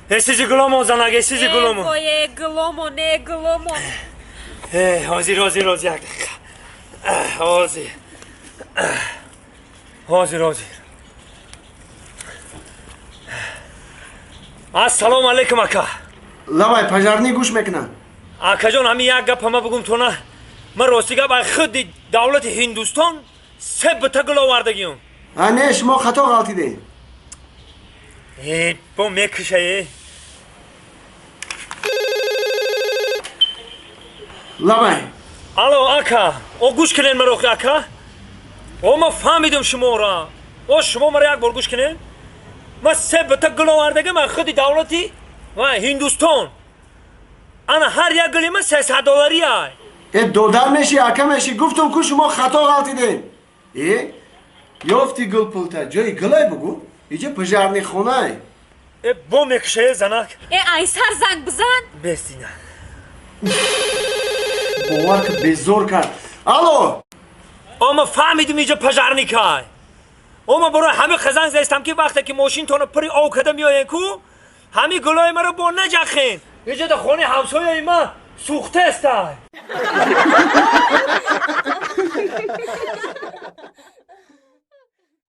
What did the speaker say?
Эсизи гуломо, занак, эсизи гуломо. Вое, гуломо, не гуломо. Ҳозир, ҳозир, ҳозир, як дақиқа. Ҳозир. Ҳозир, ҳозир. Ассалому алайкум, ака. Лабай, пожарный гӯш мекунам. Акаҷон, ҳамин як гап ҳама бугум тона. Ман рости гап ай худи давлати Ҳиндустон се бита гул овардагиём. А не, шумо хато ғалтидед. Э, бо мекуша, э. Лабай. Алло, ака. О, гӯш кунед маро, ака. О, ман фаҳмидам шуморо. О, шумо маро як бор гӯш кунед. Ман се бита гул овардагиам аз худи давлати Ҳиндустон. Ана ҳар як гули ман 300 долларӣ ай. Э, додар мешӣ, ака мешӣ, гуфтум ку шумо хато ғалтидед. Э, ёфти гул пулта, ҷои гулай бугу. Иҷа пожарный хонай. Э, бо мекуша, э, занак. Э, ай сар занг бизан. Бестина. Бовар ки безор кард. Алло! О, ман фаҳмидим иҷа пожарник ай. О, ман барои ҳамин хазанг зестам ки вақте ки мошинтонро пури ов карда меоен ку, ҳамин гулои маро бо наҷахен. Иҷа дар хонаи ҳамсояи ман сӯхтаестай.